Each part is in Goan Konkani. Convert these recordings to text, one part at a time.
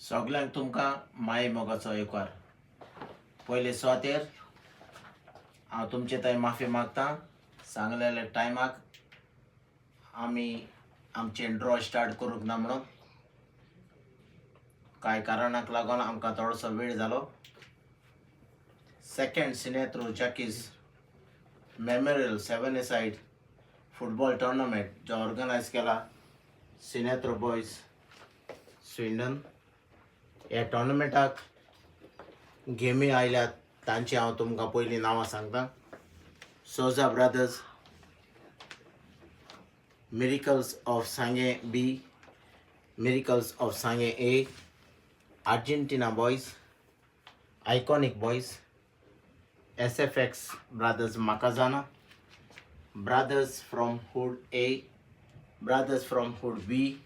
सगल्यांक तुमकां माये मोगाचो येवकार. पयले सुवातेर हांव तुमचे थंय माफी मागता. सांगलेल्या टायमाक आमी आमचें ड्रॉ स्टार्ट करूंक ना म्हणून कांय कारणाक लागून आमकां थोडोसो वेळ जालो. Second Sinetro Jacques memorial 7 a side football tournament जो ऑर्गनायज केला सिनेत्रो बॉयज स्विंडन. ह्या टोर्नामेंटाक गेमी आयल्यात तांची हांव तुमकां पयलीं नांवां सांगता. Souza brothers, miracles of Sanguem B, miracles of Sanguem A, Argentina boys, iconic boys, S F X brothers Macazana, brothers from hood A, brothers from hood B,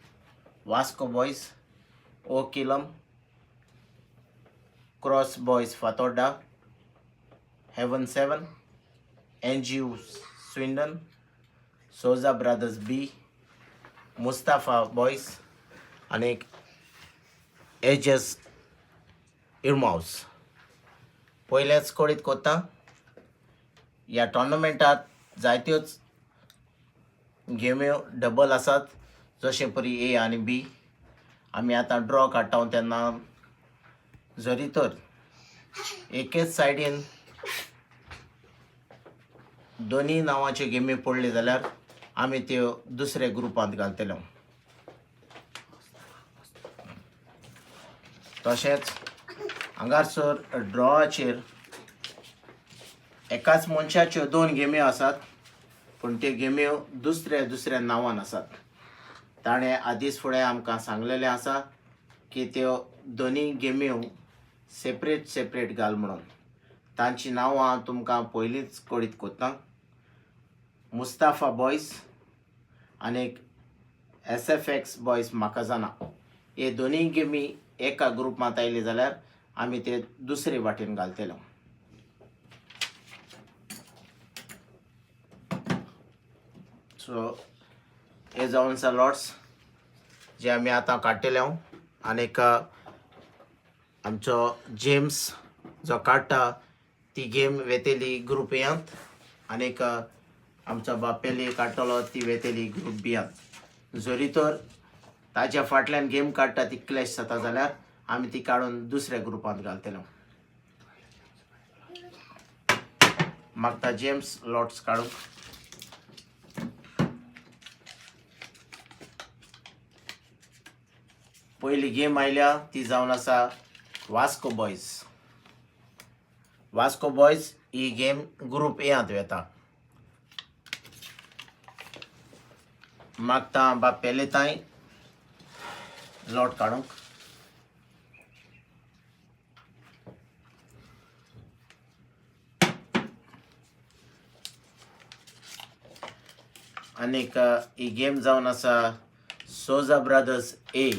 Vasco boys, Okilam, cross boys Fatorda, heaven 7, N G U Swindon, Souza brothers B, Mustafa boys आनी एजस इरमाउस. पयल्याच कळीत कोत्ता, ह्या टोर्नामेंटात जायत्योच गेम्यो डबल आसात, जशें परी ए आनी बी. आमी आतां ड्रॉ काडटा तेन्ना जरी तर एकेच सायडीन दोनूय नांवाच्यो गेमी पडल्यो जाल्यार आमी त्यो दुसऱ्या ग्रुपांत घालतले. तशेंच हांगासर ड्रॉचेर एकाच मनशाच्यो दोन गेम्यो आसात, पूण त्यो गेम्यो दुसऱ्या दुसऱ्या नांवान आसात. ताणें आदींच फुडें आमकां सांगलेलें आसा की त्यो दोनूय गेम्यो सेपरेट सेपरेट घाल म्हणून. तांची नांवां हांव तुमकां पयलींच कळीत कोत्ता. मुस्ताफा बॉयज आनी एस एफ एक्स बॉयज म्हाका जाना, हे दोनूय गेमी एका ग्रुपांत आयली जाल्यार आमी ते दुसरे वाटेन घालतले. सो हे जावन आसा लॉट्स जे आमी आतां काडटले. हांव आनीक आमचो जेम्स जो काडटा ती गेम वेतेली ग्रूप एयांत, आनीक आमचो बापेली काडटलो ती वेतेली ग्रूप बियांत. जरी तर ताच्या फाटल्यान गेम काडटा ती क्लॅश जाता जाल्यार आमी ती काडून दुसऱ्या ग्रुपांत घालतले. मागता जेम्स लॉट्स काडूंक. पयली गेम आयल्या ती जावन आसा वास्को बॉयज. वास्को बॉयज ही गेम ग्रूप एयांत वेता. मागता बापेले तांय लॉट काडूंक. आनीक ही गेम जावन आसा सोजा ब्रदर्स ए,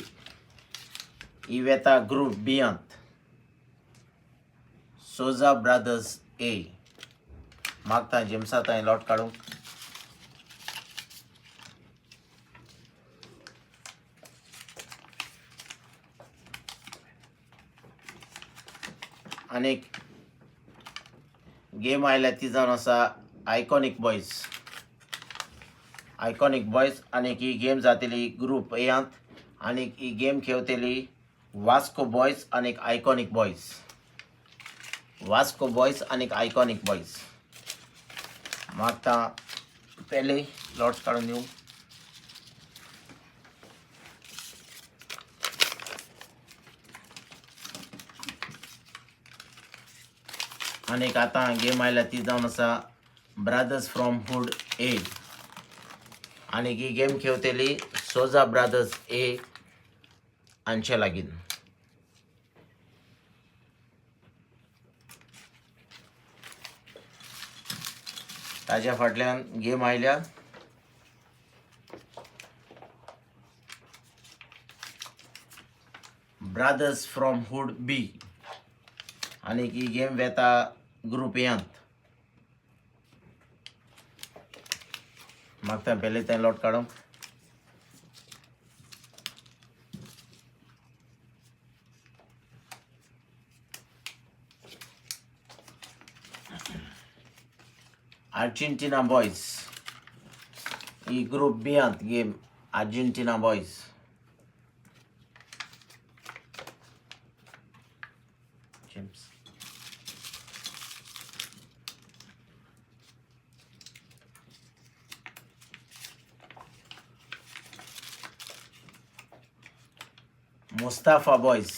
ही वेता ग्रूप बियांत. सोजा ब्रदर्स ए. मागता जेम्सा तांय लॉट काडूंक. आनीक गेम आयल्या ती जावन आसा आयकॉनीक बॉयज. आयकॉनीक बॉयज आनीक ही गेम जातली ग्रूप एयांत, आनीक ही गेम खेळतली वास्को बॉयज आनीक आयकॉनीक बॉयज. वास्को बॉयज आनीक आयकॉनीक बॉयज. मागता पयले लॉट्स काडून दिवं. आनीक आतां गेम आयल्या ती जावन आसा ब्रादर्स फ्रॉम हुड ए, आनीक ही गेम खेळतली सोजा ब्रादर्स ए हांचे लागीं. ताज्या फाटल्यान गेम आयल्या ब्रादर्स फ्रॉम हुड बी, आनीक ही गेम वेता ग्रूप एयांत. मागता पयलीं तें लॉट काडूंक. Argentina boys ही ग्रुप बियांत game Argentina boys. James. Mustafa boys.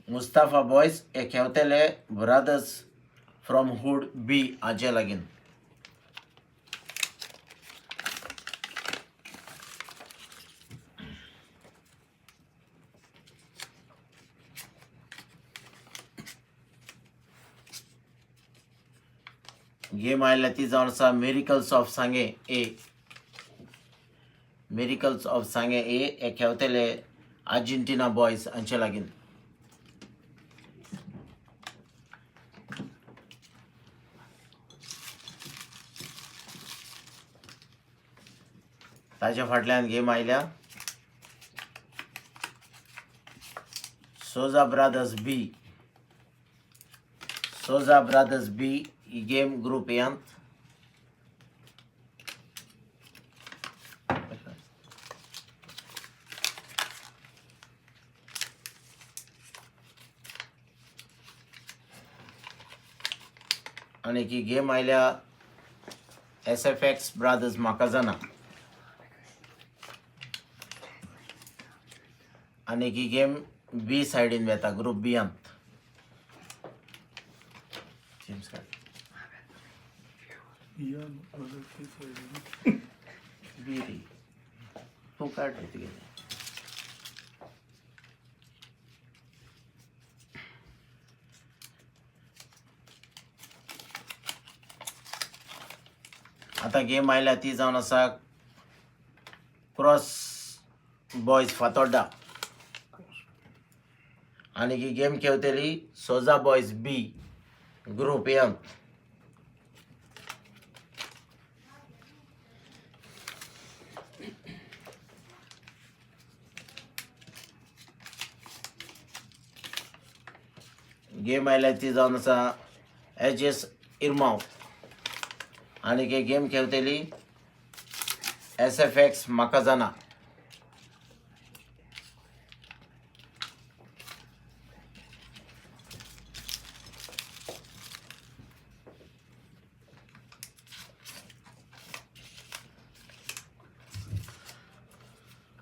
Mustafa boys हे खेळटले ब्रदर्स फ्रॉम हुड बी हाजे लागीन. गेम आयल्या ती जावन आसा miracles of Sanguem A. Miracles of Sanguem A हे खेळटले आर्जेंटिना बॉयज हांचे लागीन. ताच्या फाटल्यान गेम आयल्या Souza brothers B. Souza brothers B ही गेम ग्रुप यांत. आनी ही गेम आयल्या एस एफ एक्स ब्रादर्स माकाजाना. आनी ही गेम बी सायडीन वता ग्रुप बियांत. जेम्स काड. बी रे तूं काड रे तुगेलें. आतां गेम आयल्या ती जावन आसा क्रॉस बॉयज फातोड्डा. आनी ही गेम खेळटली सोजा बॉयज बी ग्रुप एन. गेम आयल्या ती जावन आसा एच एस इरमाव. आनी ही गेम खेळटली एस एफ एक्स माकाजाना.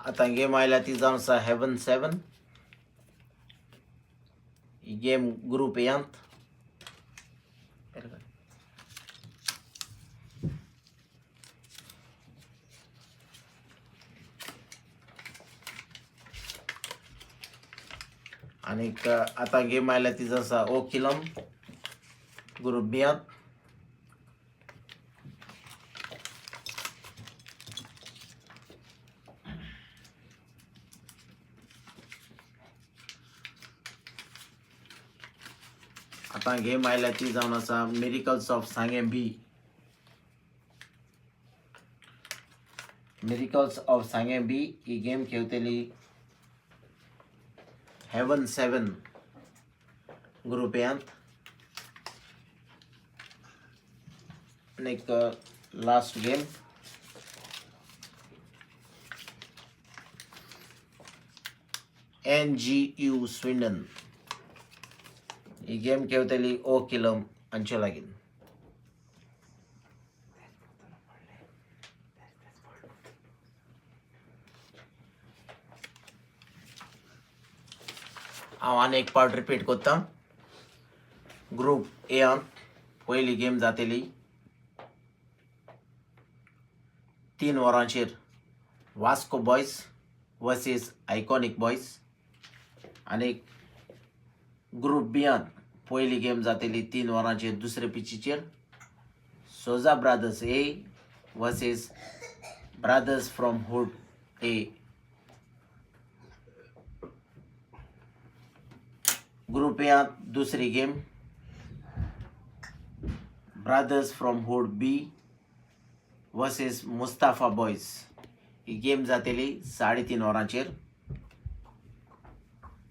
आतां गेम आयल्या ती जावन आसा हेवन सेवन ही गेम ग्रुप यांत. आनीक आतां गेम आयल्या ती जावन आसा ओ किलम ग्रुप बियांत. आतां गेम आयल्या ती जावन आसा miracles of Sanguem B. Miracles of Sanguem B ही गेम खेळटली हेवन सेवन ग्रुप यांत. आनीक last game N G U Swindon ही गेम खेळटली ओ किलम हांचे लागीन. हांव आनी एक पावट रिपीट करता. ग्रुप ए पयली गेम जातली 3 वरांचेर Vasco boys versus iconic boys. आनी ग्रुप बियान पयली गेम जातली 3 वरांचेर दुसरे पिचीचेर Souza brothers A versus brothers from hood A. Group A दुसरी game brothers from hood B versus Mustafa boys he game जातली 3:30 वरांचेर.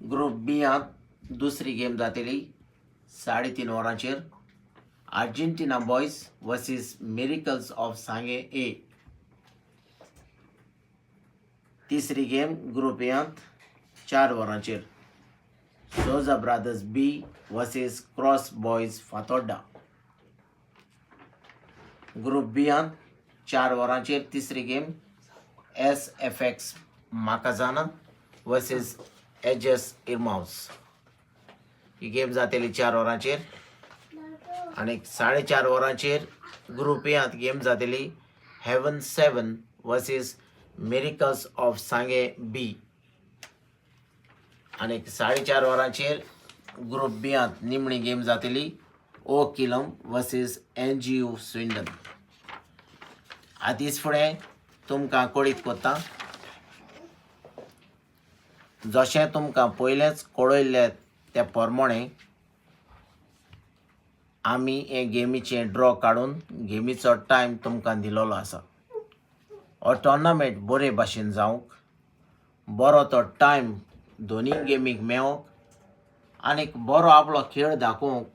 ग्रूप बियांत दुसरी गेम जातली 3:30 वरांचेर Argentina boys versus miracles of Sanguem A. तिसरी गेम ग्रुप एंत 4 वरांचेर Souza brothers B versus cross boys Fatorda. Group बियांत 4 वरांचेर तिसरी game S F X Macazana versus H S Irmaos. ही गेम जातली 4 वरांचेर. आनी 4:30 वरांचेर ग्रुप एंत गेम जातली heaven 7 versus miracles of Sanguem B. आनी 4:30 वरांचेर ग्रुप बियांत निमणी गेम जातली O Quilon versus N G U Swindon. आदींच फुडें तुमकां कळीत कोत्ता, जशें तुमकां पयलेंच कळयल्लें त्या प्रमाणें आमी हे गेमीचें ड्रॉ काडून गेमीचो टायम तुमकां दिलोलो आसा. हो टोर्नामेंट बरे भाशेन जावंक बरो तो टायम दोनी गेमीक मेवोंक आनीक बरो आपलो खेळ दाखोवंक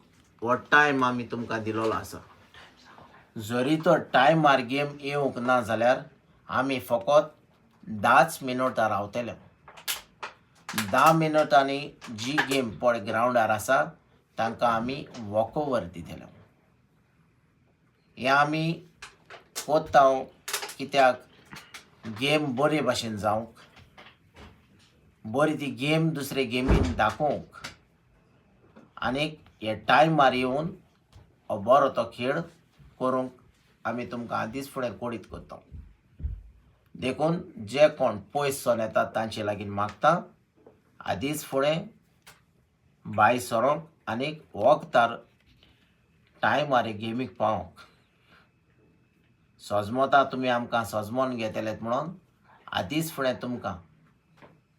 हो टायम आमी तुमकां दिलोलो आसा. जरी तो टायमार गेम येवंक ना जाल्यार आमी फकत 10 मिनटां रावतले. 10 मिनटांनी जी गेम पळय ग्रावंडार आसा तांकां आमी वॉकओवर दितले. हें आमी कोत्ता कित्याक गेम बरे भाशेन जावंक, बरी ती गेम दुसरे गेमीन दाखोवंक आनीक हे टायमार येवन हो बरो तो खेळ करूंक आमी तुमकां आदींच फुडें कळीत करता. देखून जे कोण पयस सावन येतात तांचे लागीं मागता आदींच फुडें भायर सरोंक आनीक वखदार टायमार गेमीक पावोंक. सजमता तुमी आमकां सजमोन घेतलेत म्हणून आदींच फुडें तुमकां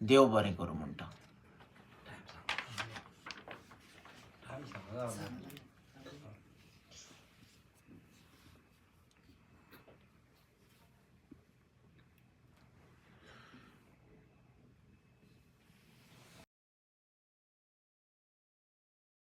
देव बरें करूं म्हणटा.